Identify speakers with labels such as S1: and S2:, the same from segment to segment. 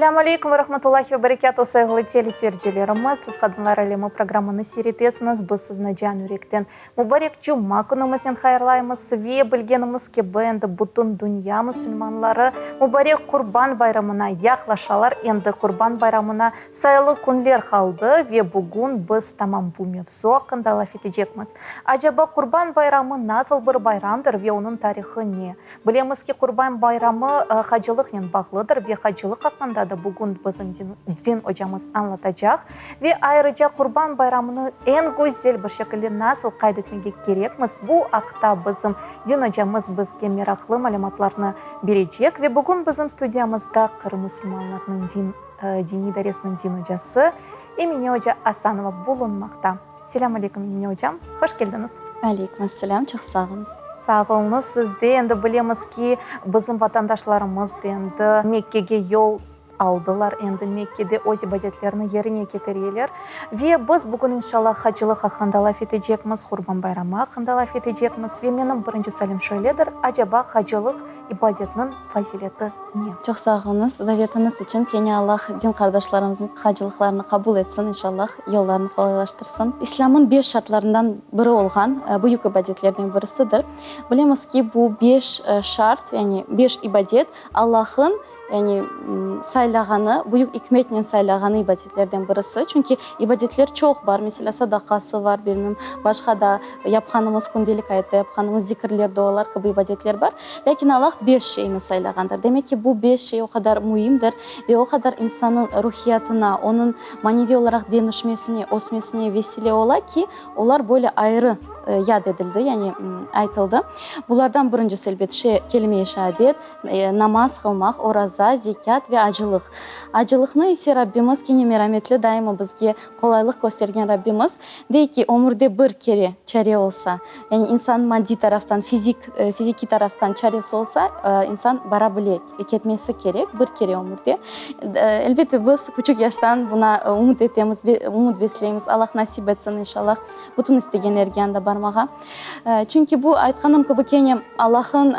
S1: Selâm aleykum ve rahmetullahi ve berekâtuh, sayğılı teleseyircilerimiz! Siz Qadınlar alemi programını seyretesiñiz. Biz sizni can yürekten mübarek cuma künümiznen hayırlaymız ve bilgenimiz kibi, endi bütün dünya musulmanları mübarek Qurban bayramına yaqlaşalar. Endi Qurban bayramına sayılı künler qaldı ve bugün biz tamam bu mevzu aqqında laf etecekmiz. Acaba Qurban bayramı nasıl bir bayramdır ve onıñ tarihı ne? Bilemiz ki, Qurban bayramı hacılıqnen bağlıdır ve hacılıq aqqında da bugün bizim din ocamız añlatacaq. Ve ayrıca Qurban bayramını eñ güzel bir şekilde nasıl qayd etmege kerekmiz, bu aqta bizim din ocamız bizge meraqlı malümatlarnı berecek. Ve bugün bizim studiyamızda Qırım musulmanlarınıñ din diniy idaresiniñ din ocası Emine oca Asanova bulunmaqta. Selâm aleyküm, Emine ocam, hoş keldiñiz.
S2: Aleyküm asselâm, çoq sağ oluñız.
S1: Sağ oluñız, siz de. Endi bilemiz ki, bizim vatandaşlarımız da endi Mekkege yol aldılar, endi Mekkede öz ibadetlerini yerine ketireler. Ve biz bugün, inşallah, hacılıq aqqında laf etecekmiz, Qurban bayramı aqqında laf etecekmiz. Ve menim birinci sualim şöyledir, acaba hacılıq ibadetniñ fazileti ne?
S2: Çoq sağ oluñız davetiñiz içün. Kene Allah din qardaşlarımıznıñ hacılıqlarını qabul etsin, inşallah, yollarını qolaylaştırsın. İslâmnıñ beş şartlarından biri olğan büyük ibadetlerden birisidir. Bilemiz ki, bu beş şart, yani beş ibadet Allah'ın, yani saylağanı, büyük ikmetnen saylağanı ibadetlerden birisi. Çünki ibadetler çoq bar, meselâ, sadaqası bar, bilmem, başqa da yapqanımız, kündelik ayatta yapqanımız zikirler, dualar kibi ibadetler bar. Lâkin Allah beş şeyni saylağandır. Demek ki, bu beş şey o qadar müimdir ve o qadar insannıñ ruhiyatına, onıñ maneviy olaraq deñişmesine, ösmesine vesile ola ki, olar böyle ayrı yad edildi, yani aytıldı. Bulardan birincisi, elbet, kelime-i şeadet, namaz qılmaq, oraza, zekât ve acılıq. Acılıqnı ise Rabbimiz kene merametli, daima bizge qolaylıq köstergen Rabbimiz dey ki, ömürde bir kere çare olsa, yani insan maddiy taraftan, fizik, fizikiy taraftan çaresi olsa, insan bara bile, ketmesi kerek bir kere ömürde. Elbette, biz küçük yaştan buna ümüt etemiz, ümüt besleymiz, Allah nasip etsin, inşallah, bütün istegenlerge anda barmağa. Çünki bu, aytqanım kibi, kene Allah'ın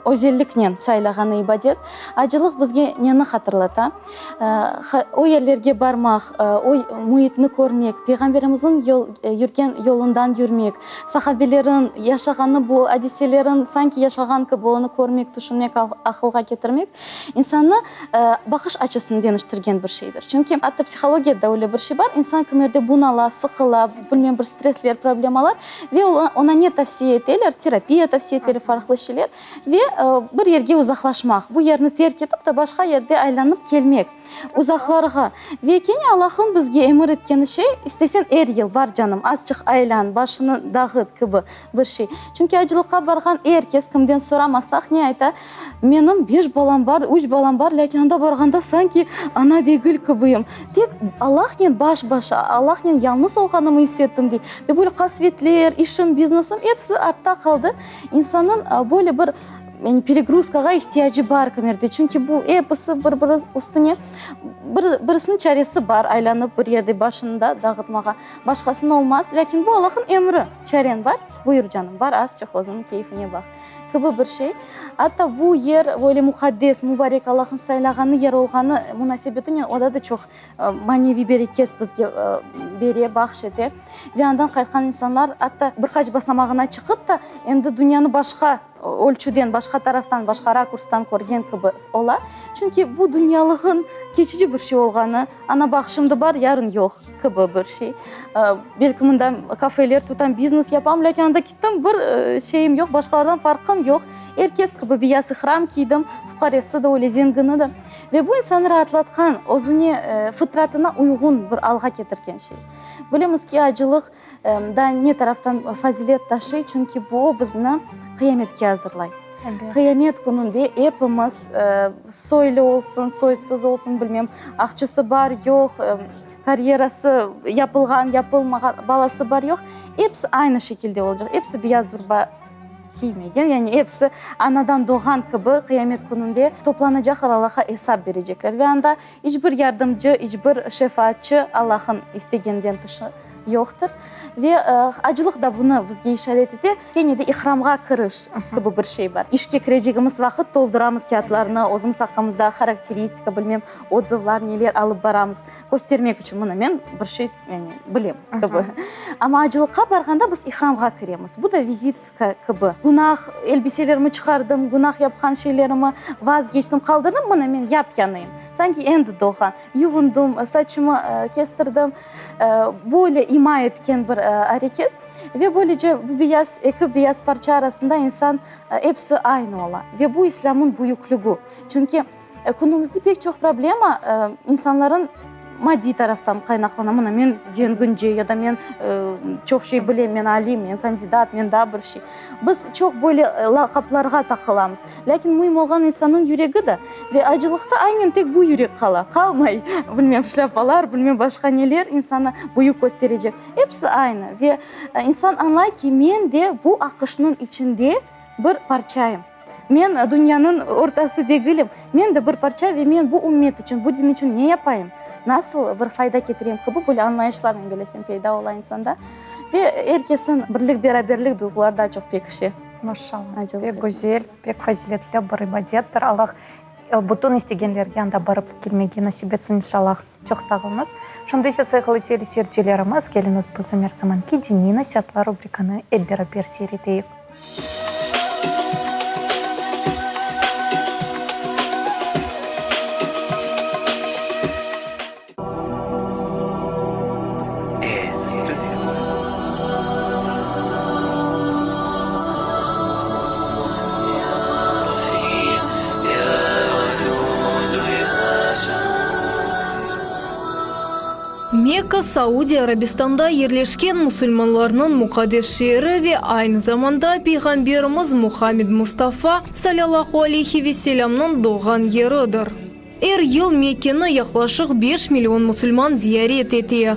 S2: özelliknen saylağanı ibadet. Acılıq bizge neni hatırlata? O yerlerge barmaq, o müitni körmek, Peyğamberimizniñ yol, yürgen yolundan yürmek, sahabelerin yaşağanı bu adiselerin sanki yaşağan kibi onı körmek, tüşünmek, aqılğa ketirmek, insannı baqış açısını deñiştirgen bir şeydir. Çünki atta psihologiyada öyle bir şey bar, insan kimerde bunala, sıqıla, bilmem bir stressler, problemalar ve oña ne tavsiye eteler, terapiya tavsiye eteler, farqlı şeyler ve bir yerge uzaqlaşmaq, bu yerni terk etip de başqa yerde aylanıp kelmek, uzaqlarğa. Ve kene Allah'ın bizge emir etkeni şey, istesen er yıl bar canım, azçıq aylan, başını dağıt kibi bir şey. Çünki acılıqqa barğan er kes, kimden soramasaq, ne ayta? Menim beş balam bar, üç balam bar, lâkin anda barğanda sanki ana degil kibiyim. Tek Allahnen baş-başa, Allahnen yalnız olğanımı is ettim, dey. Ve böyle qasvetler, işim, biznesim episi artta qaldı. İnsannıñ böyle bir, yani, peregruzkağa ihtiyacı bar kimerde. Çünki bu episi bir-biri üstüne, bir, birisiniñ çaresi bar, aylanıp bir yerde başını da dağıtmağa, başqasınıñ olmaz. Lâkin bu Allahnıñ emri, çareñ bar, buyur canım, bar azçıq özüñniñ keyfine baq. Kibi bir şey. Atta bu yer böyle muqaddes, mubarek Allahnıñ saylağanı yer olğanı munasebetinen oda da çoq maneviy bereket bizge bere, bahş ete. Ve andan qaytqan insanlar atta bir qaç basamağına çıqıp ta, endi dünyanı başqa ölçüden, başqa taraftan, başqa rakurstan körgen kibi ola. Çünki bu dünyalığın keçici bir şey olğanı, ana baq, şimdi bar, yarın yoq kibi bir şey. Belki mında kafeler tutam, biznes yapam, lâkin anda kettim, bir şeyim yoq, başqalardan farqım yoq. Er kes kibi beyaz ihram kiydim, fuqaresi de öyle, zengini de. Ve bu insanı raatlatqan, özüne, fıtratına uyğun bir alğa ketirgen şey. Bilemiz ki, acılıq da ne taraftan fazilet taşıy, çünki bu bizni qıyametke azırlay. Qıyamet kününde epimiz, soylu olsun, soysuz olsun, bilmem, aqçısı bar, yoq, karyerası yapılğan, yapılmağan, balası bar, yoq, episi aynı şekilde olacaq, episi beyaz urba kiymegen, yani episi anadan doğğan kibi qıyamet kününde toplanacaqlar, Allahqa esap berecekler ve anda İç bir yardımcı, iç bir şefaatçı Allah'ın istegeninden tışı yoqtır. Ve acılıq da bunı bizge işaret ete. Kene de ihramğa kiriş kibi bir şey bar. İşke kirecegimiz vaqıt tolduramız kâğıtlarnı, özümiz aqqımızda harakteristika, bilmem, otzıvlar, neler alıp baramız. Köstermek içün, mına men bir şey, yani, bilem kibi. Amma acılıqqa barğanda biz ihramğa kiremiz. Bu da vizitka kibi. Günah elbiselerimi çıqardım, günah yapqan şeylerimi vazgeçtim, qaldırdım, mına men yap-yañıyım. Sanki endi doğğan. Yuvundım, saçımı kestirdim. Böyle ima etken bir areket. Ve böylece bu beyaz, eki beyaz parça arasında insan episi aynı ola. Ve bu İslâmın büyüklügi. Çünki künümizde pek çoq problema insanların maddiy taraftan qaynaqlana. Mına men zengince ya da men çoq şey bilem, men alim, men kandidat, men daa bir şey. Biz çoq böyle laqaplarğa taqılamız. Lâkin müim olğan insannıñ yüregi de. Ve acılıqta aynen tek bu yürek qala. Qalmay, bilmem, şlâpalar, bilmem, başqa neler insannı büyük kösterecek. Episi aynı. Ve insan añlay ki, men de bu aqışnıñ içinde bir parçayım. Men dünyanıñ ortası degilim. Men de bir parça ve men bu ümmet içün, bu din içün ne yapayım, nasıl bir fayda ketireyim kibi böyle añlayışlar, men bilesem, peyda ola insanda. Ve er kesin birlik-beraberlik duyğuları daa çoq pekişe.
S1: Maşallah, pek güzel, pek faziletli bir ibadettir. Allah bütün istegenlerge anda barıp kelmege nasip etsin, inşallah. Çoq sağ oluñız. Şimdi ise, sayğılı teleseyircilerimiz, keliñiz bizim er zamanki Diniy nasiatlar rubrikanı ep beraber seyir eteyik.
S3: Mekka, Saudiya Arabistanda yerleşken musulmanlarnıñ muqaddes şeeri ve aynı zamanda Peyğamberimiz Muhammed Mustafa, salâllahu aleyhi ve selâmnıñ doğğan yeridir. Er yıl Mekkeni yaqlaşıq beş million musulman ziyaret ete.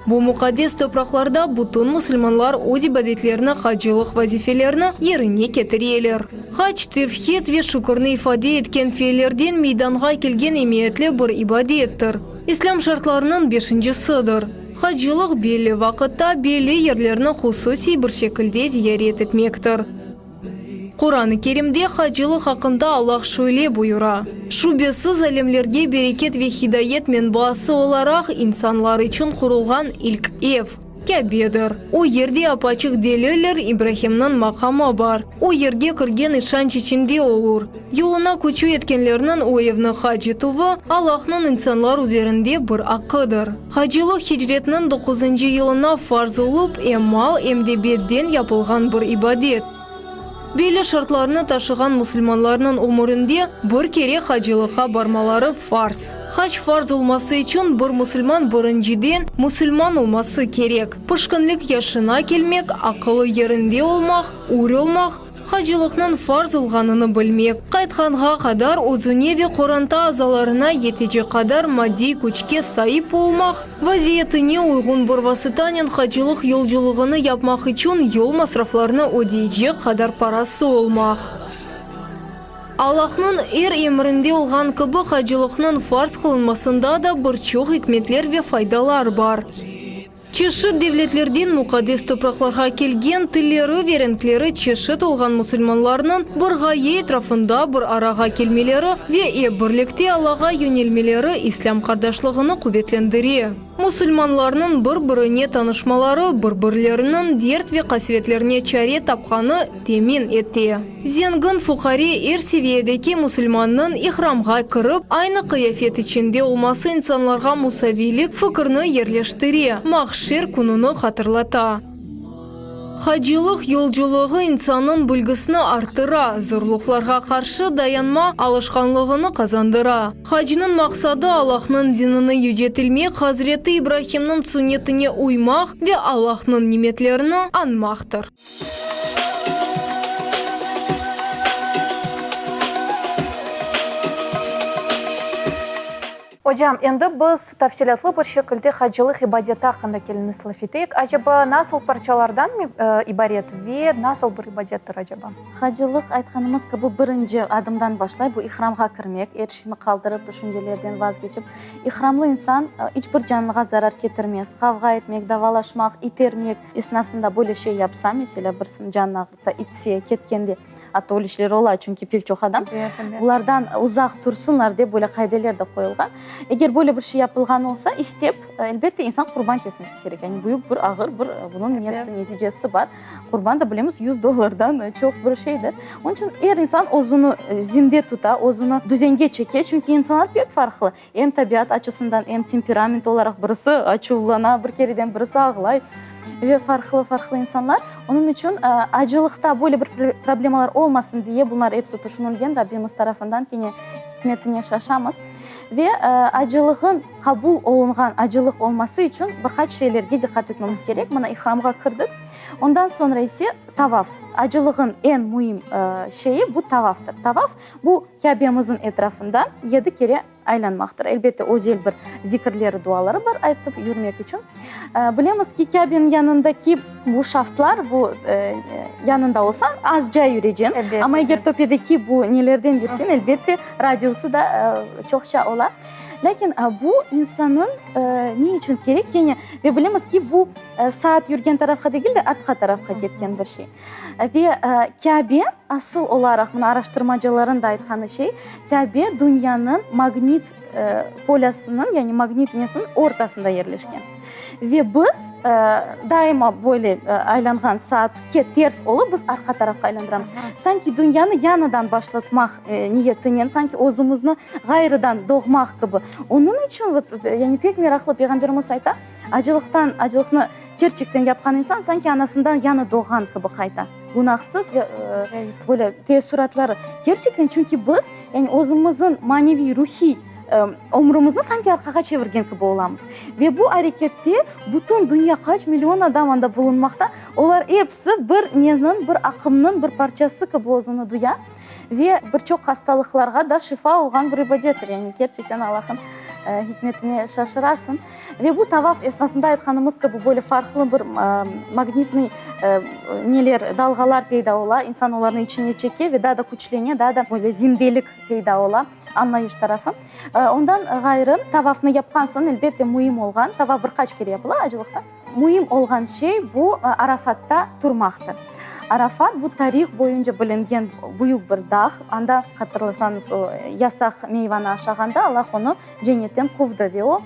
S3: Bu muqaddes topraqlarda bütün musulmanlar öz ibadetlerini, hacılıq vazifelerini yerine ketireler. Hac, tevhid ve şükürni ifade etken fiillerden meydanğa kelgen emiyetli bir ibadettir. İslâm şartlarınıñ beşincisidir. Hacılıq, belli vaqıtta belli yerlerni hususiy bir şekilde ziyaret etmektir. Quran-ı Kerimde hacılıq aqqında Allah şöyle buyura, Şübesiz alemlerge bereket ve hidayet menbaası olaraq insanlar içün qurulğan ilk ev, Kâbedir. O yerde apaçıq deliller İbrahimniñ maqamı bar. O yerge kirgen işanç içinde olur. Yoluna küçü yetkenlerniñ o evni hac etüvi, Allahnıñ insanlar üzerinde bir aqqıdır. Hacılıq hicretniñ doquzıncı yılına farz olıp, em mal, em de beden yapılğan bir ibadet. Belli şartlarnı taşığan musulmanlarnıñ ömürinde bir kere hacılıqqa barmaları farz. Hac farz olması içün bir musulman birinciden musulman olması kerek, pişkinlik yaşına kelmek, aqılı yerinde olmaq, ür olmaq, Hacılıqnıñ farz olğanını bilmek, qaytqanğa qadar özüne ve qoranta azalarına yetecek qadar maddiy küçke saip olmaq, vaziyetine uyğun bir vasıtanen hacılıq yolculığını yapmaq içün yol masraflarını ödeycek qadar parası olmaq. Allahnıñ er emrinde olğan kibi hacılıqnıñ farz qılınmasında da bir çoq ikmetler ve faydalar bar. Çeşit devletlerden muqaddes topraqlarğa kelgen, tilleri ve renkleri çeşit olğan musulmanlarnıñ bir ğaye etrafında bir arağa kelmeleri ve ep birlikte Allağa yönelmeleri İslâm qardaşlığını quvetlendire. Musulmanlarnıñ bir-birine tanışmaları, bir-birleriniñ dert ve qasevetlerine çare tapqanı temin ete. Zengin, fuqare, er seviyedeki musulmannıñ ihramğa kirip, aynı qıyafet içinde olması insanlarğa musaviylik fikrini yerleştire, mahşer kününi hatırlata. Hacılıq yolculığı insannıñ bilgisini arttıra, zorluqlarğa qarşı dayanma alışqanlığını qazandıra. Hacnıñ maqsadı, Allahnıñ dinini yücetilmek, Hazreti İbrahimniñ sunnetine uymaq ve Allahnıñ nimetlerini añmaqtır.
S1: Ocam, endi biz tafsilâtlı bir şekilde hacılıq ibadeti aqqında keliñiz laf eteyik. Acaba nasıl parçalardan ibaret ve nasıl bir ibadettir acaba?
S2: Hacılıq, aytqanımız kibi, birinci adımdan başlay, bu ihramğa kirmek, er şeyni qaldırıp, tüşüncelerden vazgeçip. İhramlı insan iç bir canlığa zarar ketirmez, qavğa etmek, davalaşmaq, itermek esnasında böyle şey yapsa, meselâ, birisiniñ canını ağırtsa, itse, ketkende, Atta öyle şeyler ola, çünki pek çoq adam bulardan uzaq tursınlar dep böyle qaideler de qoyulğan. Eger böyle bir şey yapılğan olsa, istep, elbette, insan qurban kesmesi kerek. Yani büyük bir, ağır bir bunıñ nesi, neticesi bar. Qurban da, bilemiz, 100 dollardan çoq bir şeydir. Onıñ içün er insan özüni zinde tuta, özüni düzenge çeke, çünki insanlar pek farqlı. Em tabiat açısından, em temperament olaraq birisi açuvlana bir kereden, birisi ağlay ve farqlı-farqlı insanlar. Onıñ içün acılıqta böyle bir problemalar olmasın diye bunlar episi tüşünilgen Rabbimiz tarafından, kene hikmetine şaşamız. Ve acılığın qabul olunğan acılıq olması içün bir qaç şeylerge diqqat etmemiz kerek. Mına ihramğa kirdik, ondan soñra ise tavaf. Acılığın eñ müim şeyi bu tavaftır. Tavaf, bu Kâbemizin etrafında yedi kere aylanmaqtır. Elbette, özel bir zikirleri, duaları bar aytıp yürmek içün. Bilemiz ki, Kâbeniñ yanındaki bu şaftlar, bu yanında olsañ, azca yüreceñ. Amma eger töpedeki bu nelerden yürseñ, elbette, radiusı da çoqça ola. Lâkin bu insannıñ ne içün kerek kene? Ve bilemiz ki, bu saat yürgen tarafqa degil de, artqa tarafqa ketken bir şey. Ve Kâbe, asıl olaraq, mına araştırmacıların da aytqanı şey, Kâbe dünyanıñ magnit polâsınıñ, yani magnit nesiniñ ortasında yerleşken. Ve biz daima böyle aylanğan saatke ters olıp, biz arqa tarafqa aylandıramız. Sanki dünyanı yañıdan başlatmaq niyetinen, sanki özümizni ğayrıdan doğmaq kibi. Onıñ içün, yani pek meraqlı, Peyğamberimiz ayta, acılıqtan, acılıqnı Kerçekten yapqan insan sanki anasından yañı doğğan kibi qayta. Günahsız ve böyle teessuratları. Kerçekten, çünki biz, yani özümizniñ maneviy, ruhiy ömrümizni sanki arqağa çevirgen kibi olamız. Ve bu arekette bütün dünya, qaç million adam anda bulunmaqta, olar episi bir neniñ, bir aqımnıñ bir parçası kibi özüni duya. Ve bir çoq hastalıqlarğa da şifa olğan bir ibadettir. Yani kerçekten Allah'ın hikmetine şaşırasıñ. Ve bu tavaf esnasında aytqanımız kibi böyle farqlı bir magnitnıy neler, dalğalar peyda ola, insan olarnı içine çeke ve daa da küçlene, daa da böyle zindelik peyda ola, añlayış tarafı. Ondan ğayrı, tavafnı yapqan soñ, elbette, müim olğan, tavaf bir qaç kere yapıla acılıqta, Müim olğan şey bu Arafatta turmaqtır. Arafat, bu tarih boyunca bilingen büyük bir dağ. Anda, hatırlasañız, o yasaq meyvanı aşağanda Allah onı cennetten quvdı ve o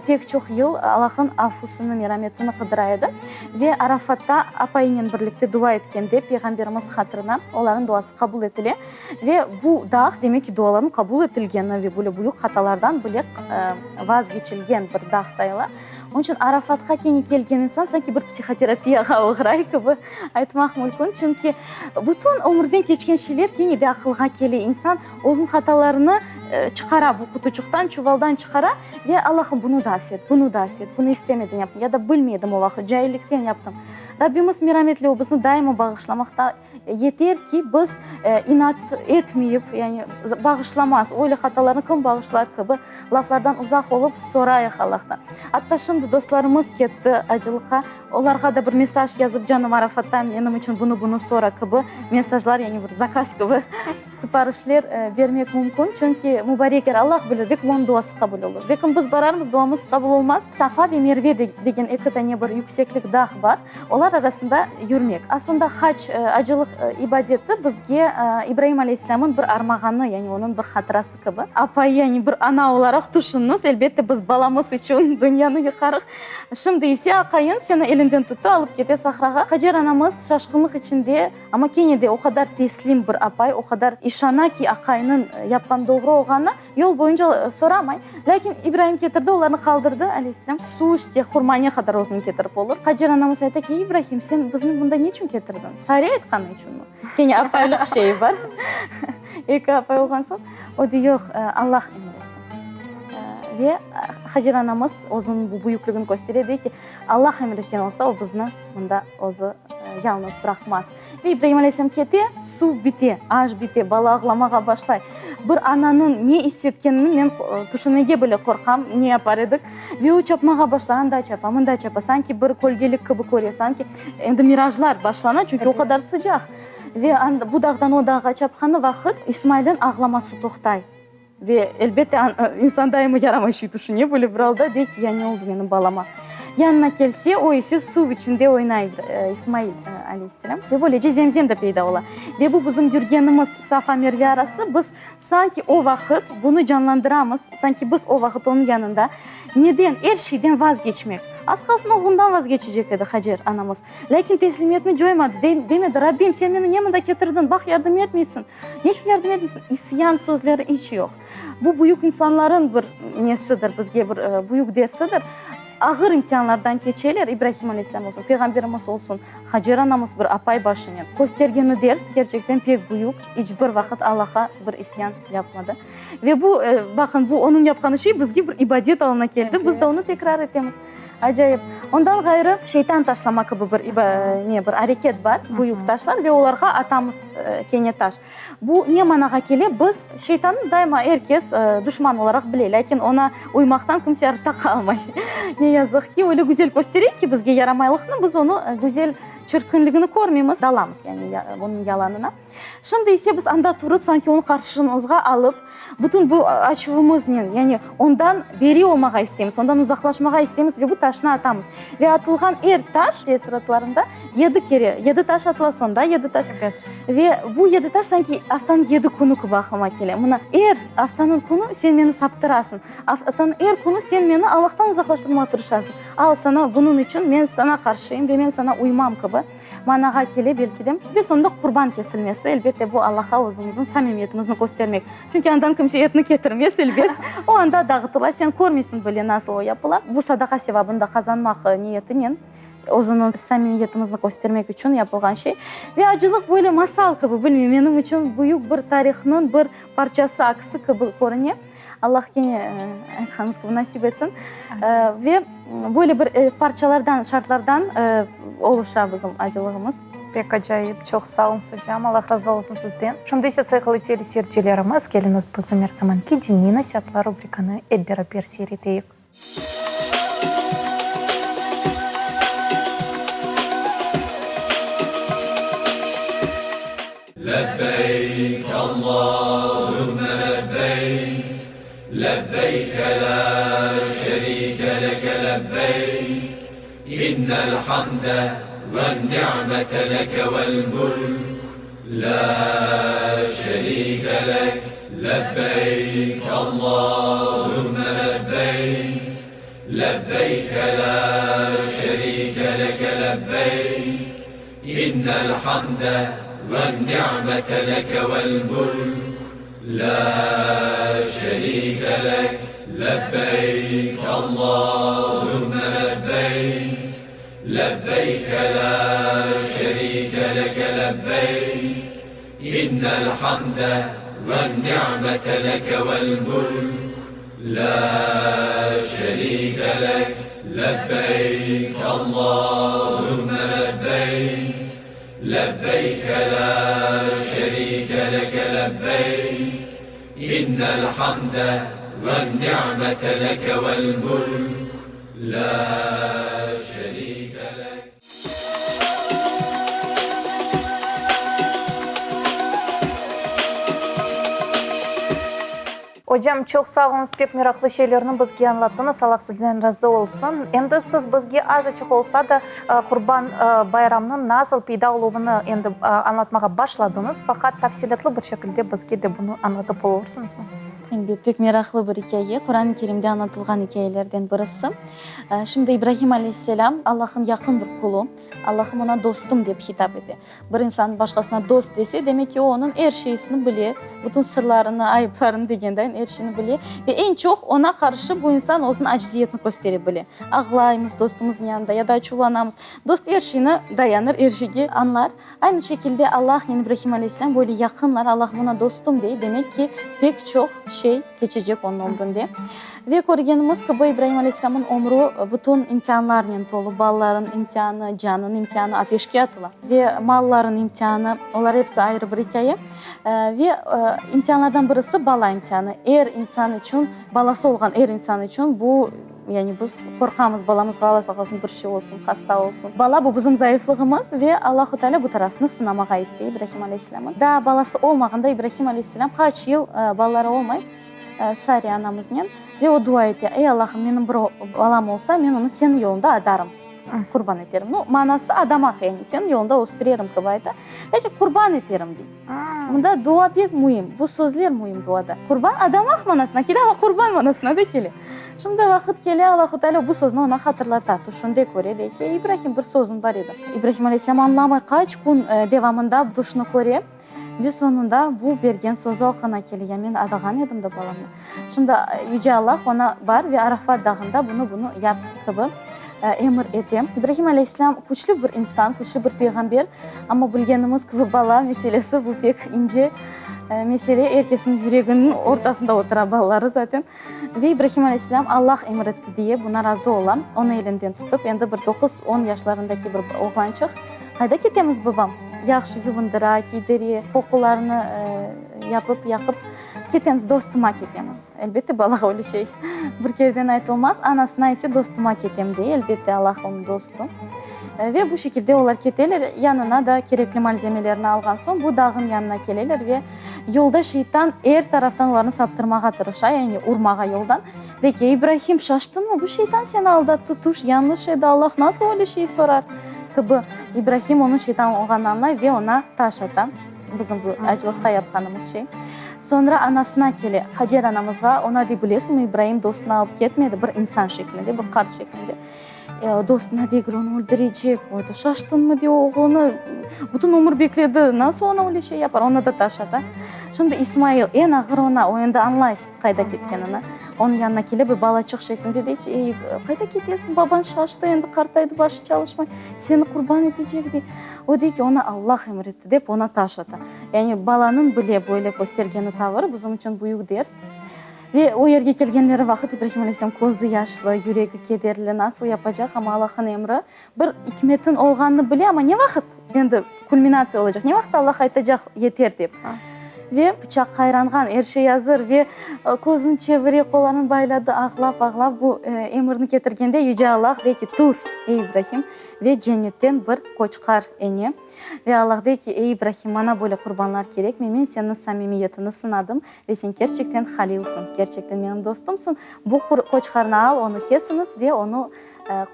S2: pek çoq yıl Allah'ın afusını, merametini qıdıra edi. Ve Arafatta apayınen birlikte dua etkende Peyğamberimiz hatırına olarnıñ duası qabul etile. Ve bu dağ, demek ki, dualarnıñ qabul etilgeni ve böyle büyük hatalardan bile vazgeçilgen bir dağ sayıla. Onıñ içün Arafatqa kene kelgen insan sanki bir psihoterapiyağa oğray kibi aytmaq mümkün. Çünki bütün ömürden keçken şeyler kene de aqılğa kele. İnsan özüniñ hatalarını çıqara bu qutuçıqtan, çuvaldan çıqara ve Allahım, bunı da affet, bunı da affet, bunı istemeden yaptım ya da bilmedim o vaqıt, caillikten yaptım. Rabbimiz merametli, o bizni daima bağışlamaqta. Yeter ki, biz inat etmeyip, yani bağışlamaz, öyle hatalarnı kim bağışlar kibi laflardan uzaq olıp, sorayıq Allahtan. Atta şimdi dostlarımız ketti acılıqqa, olarğa da bir mesaj yazıp, canım Arafatta menim içün bunı, bunı sora kibi mesajlar, yani bir zakaz kibi siparişler bermek mümkün. Çünki mubarek yer, Allah bilir, belki onıñ duası qabul olur. Belki biz bararmız, duamız qabul olmaz. Safa ve Merve degen eki tane bir yükseklik dağ bar. Olar arasında yürmek. Aslında hac, acılıq ibadeti bizge İbraim aleyhisselâmın bir armağanı, yani onıñ bir hatırası kibi. Apayı, yani bir ana olaraq tüşüñiz, elbette, biz balamız içün dünyanı yıqarıq. Şimdi ise aqayıñ seni elinden tuttı, alıp kete sahrağa. Hacer anamız şaşqınlıq içinde, amma kene de o qadar teslim bir apay, o qadar işana ki, aqayınıñ yapqanı doğru olğanına, Yol boyunca soramay. Lâkin İbraim ketirdi, olarnı qaldırdı, aleyhisselâm. Suv, işte, hurma ne qadar özüniñ ketirip olur. Hacer anamız ayta ki, İbrahim, sen bizni mında neçün ketirdiñ? Sare aytqanı içünmi? Kene apaylıq şeyi bar. Eki apay olğan soñ. O dey, yoq, Allah emir etti. Ve Hacer anamız özüniñ bu büyükligini köstere, dey ki, Allah emir etken olsa, o bizni mında özü. yalnız bıraqmaz. Ve İbrahim aleyhisselam kete, suv bite, aş bite, bala ağlamağa başlay. Bir ananıñ ne issetkenini men tüşünmege bile qorqam, ne yapar edik. Ve o çapmağa başlay, anda çapa, mında çapa, sanki bir kölgelik kibi köre, sanki endi mirajlar başlana, çünki o qadar sıcaq. Ve anda, bu dağdan o dağğa çapqanı vaqıt İsmailniñ ağlaması toqtay. Ve, elbette, insan daima yaramay şey tüşüne, böyle bir alda dey ki, ya ne oldı menim balama? Yanına kelse, o ise suv içinde oynay, İsmail aleyhisselâm. Ve böylece Zemzem de peyda ola. Ve bu bizim yürgenimiz Safa-Merve arası, biz sanki o vaqıt bunı canlandıramız, sanki biz o vaqıt onıñ yanında. Neden? Er şeyden vazgeçmek. Az qalsın oğlundan vazgeçecek edi Hacer anamız. Lâkin teslimiyetni coymadı, demedi, Rabbim, sen meni ne mında ketirdiñ, baq, yardım etmeysiñ. Ne içün yardım etmeysiñ? İsyan sözleri iç yoq. Bu büyük insanların bir nesidir, bizge bir büyük dersidir. Ağır imtianlardan keçeler, İbrahim aleyhisselam olsun, Peyğamberimiz olsun, Hacer anamız bir apay başınen. Köstergeni ders kerçekten pek büyük, iç bir vaqıt Allahqa bir isyan yapmadı. Ve bu, baqın, bu onıñ yapqanı şey bizge bir ibadet alına keldi, biz de onı tekrar etemiz. Acayip. Ondan ğayrı, şeytan taşlama kibi bir ne, bir areket bar, büyük taşlar ve olarğa atamız kene taş. Bu ne manağa kele? Biz şeytannı daima er kes duşman olaraq bile, lâkin oña uymaqtan kimse artta qalmay. Ne yazıq ki, öyle güzel köstere ki bizge yaramaylıqnı, biz onı güzel çirkinligini körmeymiz, dalamız, yani onıñ yalanına. Şimdi ise biz anda turıp, sanki onı qarşımızğa alıp, bütün bu açuvımıznen, yani ondan beri olmağa isteymiz, ondan uzaqlaşmağa isteymiz ve bu taşnı atamız. Ve atılğan er taş, teessuratlarında yedi kere, yedi taş atıla, soñda yedi taş. Ve bu yedi taş sanki aftanıñ yedi künü kibi aqlıma kele. Mına, er aftanıñ künü sen meni saptırasıñ, aftanıñ er künü sen meni Allahtan uzaqlaştırmağa tırışasıñ. Al sana bunıñ içün men saña qarşıyım ve men saña uymam kibi. Manağa kele belki de. Ve soñunda qurban kesilmesi, elbette, bu Allahqa özümizniñ samimiyetimizni köstermek. Çünki andan kimse etni ketirmez, elbet. O anda dağıtıla, sen körmeysiñ bile nasıl o yapıla. Bu sadaqa sevabını da qazanmaq niyetinen, özüniñ samimiyetimizni köstermek içün yapılğan şey. Ve acılıq böyle masal kibi, bilmeyim, menim içün büyük bir tarihnıñ bir parçası, aksi kibi körüne. Allah kene aytqanımız kibi nasip etsin. Ve böyle bir parçalardan, şartlardan oluşa bizim acılığımız.
S1: Pek acayip, çoq sağ oluñız, ocam, Allah razı olsun sizden. Şimdi ise sayğılı teleseyircilerimiz, keliñiz bizim er zamanki Diniy nasiatlar rubrikanı ep beraber seyir eteyik.
S4: Lebbeyk Allahümme lebbeyk, Lebbeyke la şerike leke lebbeyk, İnnel hamde ven ni'mete leke vel mulk, la şerike lek. Lebbeyk Allahümme lebbeyk, Lebbeyke la şerike leke lebbeyk, İnnel hamde ven ni'mete leke vel mulk, la şerike lek. Lebbeyk Allahümme lebbeyk, Lebbeyke la şerike leke lebbeyk, İnnel hamde ven ni'mete leke vel mulk, la şerike lek. Lebbeyk Allahümme lebbeyk, Lebbeyke la şerike leke lebbeyk, İnnel hamde ven ni'mete leke vel mulk, la şerike lek.
S1: Ocam, çoq sağ oluñız, pek meraqlı şeylerni bizge añlattıñız, Allah sizden razı olsun. Endi siz bizge azaçıq olsa da, Qurban bayramnıñ nasıl peyda oluvını endi añlatmağa başladıñız, faqat tafsilâtlı bir şekilde bizge de bunı añlatıp olursıñızmı?
S2: Elbet, pek meraqlı bir ikâye, Quran-ı Kerimde añlatılğan ikâyelerden birisi. Şimdi İbrahim aleyhisselâm Allah'ın yaqın bir qulu, Allahım oña dostum dep hitap ete. Bir insan başqasına dost dese, demek ki, o onıñ er şeysini bile, bütün sırlarını, ayıplarını degendayin er. şeyni bile. Ve eñ çoq oña qarşı bu insan özüniñ aciziyetini köstere bile. Ağlaymız dostumıznıñ yanında ya da açuvlanamız. Dost er şeyni dayanır, er şeyge añlar. Aynı şekilde Allahnen İbrahim aleyhisselâm böyle yaqınlar, Allah buna dostum dey, demek ki, pek çoq şey keçecek onıñ ömründe. Ve körgenimiz kibi, İbrahim aleyhisselâmnıñ ömrü bütün imtianlarnen tolu, balalarınıñ imtianı, canınıñ imtianı, ateşke atıla, ve mallarınıñ imtianı, olar episi ayrı bir ikâye. Ve imtianlardan birisi bala imtianı. Er insan içün, balası olğan er insan içün bu Yani biz qorqamız, balamızğa Alla saqlasın bir şey olsun, hasta olsun. Bala bu bizim zayıflığımız ve Allahu Teala bu tarafnı sınamağa istey İbrahim aleyhisselamın. Daa balası olmağanda İbrahim aleyhisselam qaç yıl balaları olmay Sare anamıznen ve o dua ete, Ey Allahım, menim bir balam olsa, men onı seniñ yolunda adarım, qurban eterim. Nu, manası adamaq, yani seniñ yolunda östürerim kibi ayta. Lâkin qurban eterim dey. Mında dua pek müim, bu sözler müim duada. Qurban adamaq manasına kele, amma qurban manasına da kele. Şimdi vaqıt kele, Allahu Teala bu sözni oña hatırlata, tüşünde köre, dey ki, Ey İbrahim, bir sözüñ bar edi. İbrahim aleyhisselam añlamay, qaç kün devamında tüşni köre ve soñunda bu bergen sözü aqlına kele, ya men adağan edim da balamnı. Şimdi Yüce Allah oña bar ve Arafat dağında bunı, bunı yap kibi emir ete. İbrahim aleyhisselam küçlü bir insan, küçlü bir peyğamber, amma bilgenimiz kibi bala meselesi bu pek ince mesele, er kesniñ yüreginiñ ortasında otura balaları zaten. Ve İbrahim aleyhisselam Allah emir etti diye buna razı ola, onı elinden tutıp, endi bir doquz, on yaşlarındaki bir oğlançıq, Qayda ketemiz, babam? Yahşı yuvundıra, kiydire, qoqularını yapıp, yaqıp, Ketemiz, dostuma ketemiz. Elbette, balağa öyle şey bir kereden aytılmaz. Anasına ise dostuma ketem dey. Elbette, Allah onıñ dostu. Ve bu şekilde olar keteler. Yanına da kerekli malzemelerni alğan soñ, bu dağnıñ yanına keleler ve yolda şeytan er taraftan olarnı saptırmağa tırışa, yani urmağa yoldan. Dey ki, İbrahim, şaştıñmı? Bu şeytan seni aldattı, tüş yañlış edi, Allah nasıl öyle şey sorar? Kibi. İbrahim onıñ şeytan olğanını añlay ve oña taş ata. Bizim bu acılıqta yapqanımız şey. Soñra anasına kele, Hacer anamızğa, ona dey, bilesiñmi, İbraim dostunı alıp ketmedi, bir insan şeklinde, bir qart şeklinde. Dostuna degil, onı öldürecek. Oy, şaştıñmı, dey, oğlunı bütün ömür bekledi, nasıl ona öyle şey yapar, ona da taş ata. Şimdi İsmail, eñ ağır ona, o endi añlay qayda ketkenini. Onıñ yanına kele, bir balaçıq şeklinde dey ki, ey, qayda ketesiñ, babañ şaştı, endi qartaydı, başı çalışmay, seni qurban etecek, dey. O dey ki, onı Allah emir etti, dep oña taş ata. Yani balanıñ bile böyle köstergeni tavır bizim içün büyük ders. Ve o yerge kelgenleri vaqıt İbrahim aleyhisselam közü yaşlı, yüregi kederli, nasıl yapacaq, amma Allah'ın emri, bir ikmetin olğanını bile, amma ne vaqıt endi kulminatsiya olacaq, ne vaqıt Allah aytacaq yeter dep. Ve pıçaq qayranğan, er şey azır ve közüni çevire, qollarını bayladı, ağlap, ağlap bu emirni ketirgende Yüce Allah dey ki, Tur, ey İbrahim! Ve cennetten bir qoçqar ene. Ve Allah dey ki, Ey İbrahim, maña böyle qurbanlar kerekmey, men seniñ samimiyetini sınadım, ve sen kerçekten halilsiñ, kerçekten menim dostumsıñ, bu qoçqarnı al, onı kesiñiz ve onı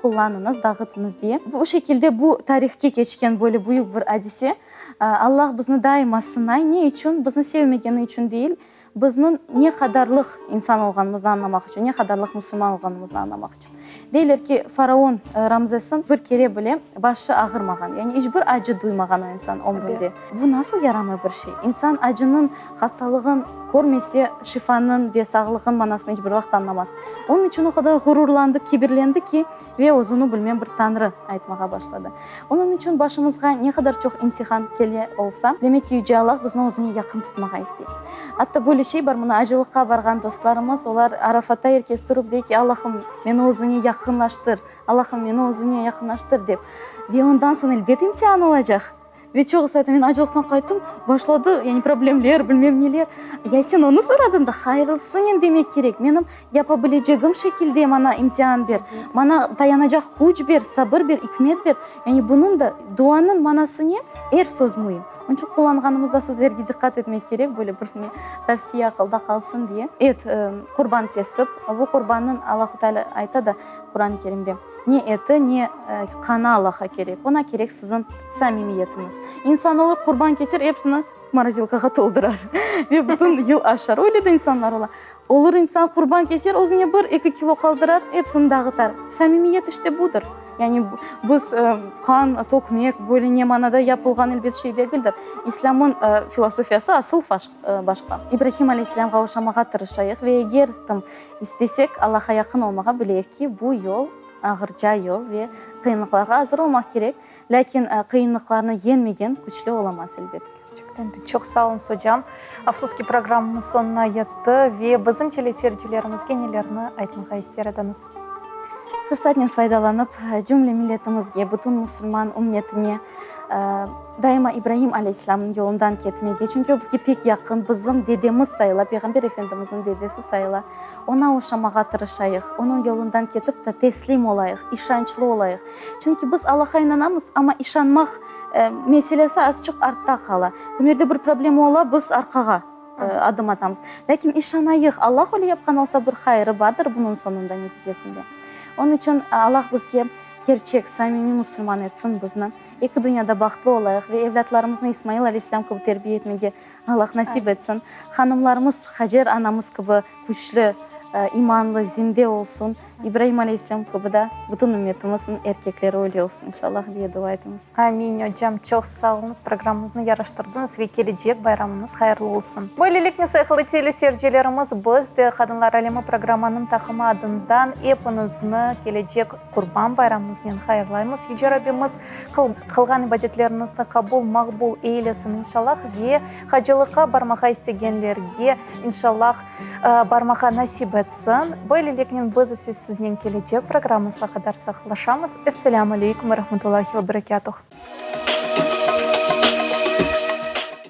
S2: qullanıñız, dağıtıñız, diye. Bu şekilde bu tarihke keçken böyle büyük bir adise. Allah bizni daima sınay. Ne içün? Bizni sevmegeni içün değil, Bizniñ ne qadarlıq insan olğanımıznı añlamaq içün, ne qadarlıq musulman olğanımıznı añlamaq içün. Deyler ki, faraon Ramzesniñ bir kere bile başı ağırmağan, yani iç bir acı duymağan o insan ömründe. Bu nasıl yaramay bir şey? İnsan acınıñ, hastalığın körmese, şifanıñ ve sağlığın manasını iç bir vaqıt añlamaz. Onıñ içün o qadar ğururlandı, kibirlendi ki, ve özüni bilmem bir tañrı aytmağa başladı. Onıñ içün başımızğa ne qadar çoq imtihan kele olsa, demek ki, Yüce Allah bizni özüne yaqın tutmağa istey. Atta böyle şey bar, mına acılıqqa barğan dostlarımız, olar Arafatta er kes turıp dey ki, Allahım, meni özüñe yaqınlaştır, Allahım, meni özüñe yaqınlaştır, dep. Ve ondan soñ, elbet, imtihan olacaq. Ve çoqusı ayta, men acılıqtan qayttım, başladı, yani problemler, bilmem neler. Ya sen onı soradıñ da, hayırlısınen demek kerek, menim yapa bilecegim şekilde maña imtian ber, maña tayanacaq küç ber, sabır ber, ikmet ber. Yani bunıñ da, duanıñ manası ne? Er söz müim. Onıñ içün qullanğanımızda sözlerge diqqat etmek kerek, böyle bir ne tavsiye aqılda qalsın diye. Et, qurban kesip, bu qurbannıñ Allahu Teala ayta da Quran-ı Kerimde. Ne eti, ne qanı Allahqa kerek, oña kerek siziñ samimiyetiñiz. İnsanoğlu qurban keser, episini morozilkağa toldurar ve bütün yıl aşar. Öyle de insanlar ola. Olur insan qurban keser, özüne bir, eki kilo qaldırar, episini dağıtar. Samimiyet işte budır. Yani biz qan tökmek, böyle ne manada yapılğan elbet şey degildir. İslâmın filosofiyası asıl başqa. İbrahim aleyhisselâmğa oşamağa tırışayıq ve eger tam istesek Allahqa yaqın olmağa bileyik ki, bu yol ağırca yol ve qıyınlıqlarğa azır olmaq kerek. Lâkin qıyınlıqlarnı yeñmegen küçlü olamaz, elbet.
S1: Kerçekten de çoq sağ oluñız, ocam. Afsus ki, programmamız soñuna yetti ve bizim teleseyircilerimizge nelerni aytmağa ister ediñiz?
S2: Fırsatnen faydalanıp, cümle milletimizge, bütün musulman ümmetine daima İbraim aleyhisselamnıñ yolundan ketmege, çünki o bizge pek yaqın, bizim dedemiz sayıla, Peyğamber Efendimizniñ dedesi sayıla, oña oşamağa tırışayıq, onıñ yolundan ketip te teslim olayıq, işançlı olayıq. Çünki biz Allahqa inanamız, amma işanmaq meselesi azçıq artta qala. Kimerde bir problema ola, biz arqağa adım atamız. Lâkin işanayıq, Allah öyle yapqan olsa, bir hayırı bardır bunıñ soñunda, neticesinde. Onıñ içün Allah bizge kerçek, samimiy musulman etsin bizni. Eki dünyada bahtlı olayıq ve evlâtlarımıznı İsmail aleyhisselâm kibi terbiye etmege Allah nasip etsin. Hanımlarımız Hacer anamız kibi küçlü, imanlı, zinde olsun. İbraim aleyhisselam kibi da bütün ümmetimizniñ erkekleri öyle olsun, inşallah, diye dua etemiz.
S1: Amin, ocam, çoq sağ oluñız, programmamıznı yaraştırdıñız ve kelecek bayramıñız hayırlı olsun. Böylelikle, sayğılı teleseyircilerimiz, biz de Qadınlar alemi programmanıñ taqımı adından epiñizni kelecek Qurban bayramıñıznen hayırlaymız. Yüce Rabbimiz qılğan ibadetleriñizni qabul, maqbul eylesin, inşallah, ve hacılıqqa barmağa istegenlerge, inşallah, barmağa nasip etsin. Böyleliknen biz ise siznen kelecek programmamızğa qadar sağlıqlaşamız. Esselâmu aleykum ve rahmetullahi ve berekâtuh.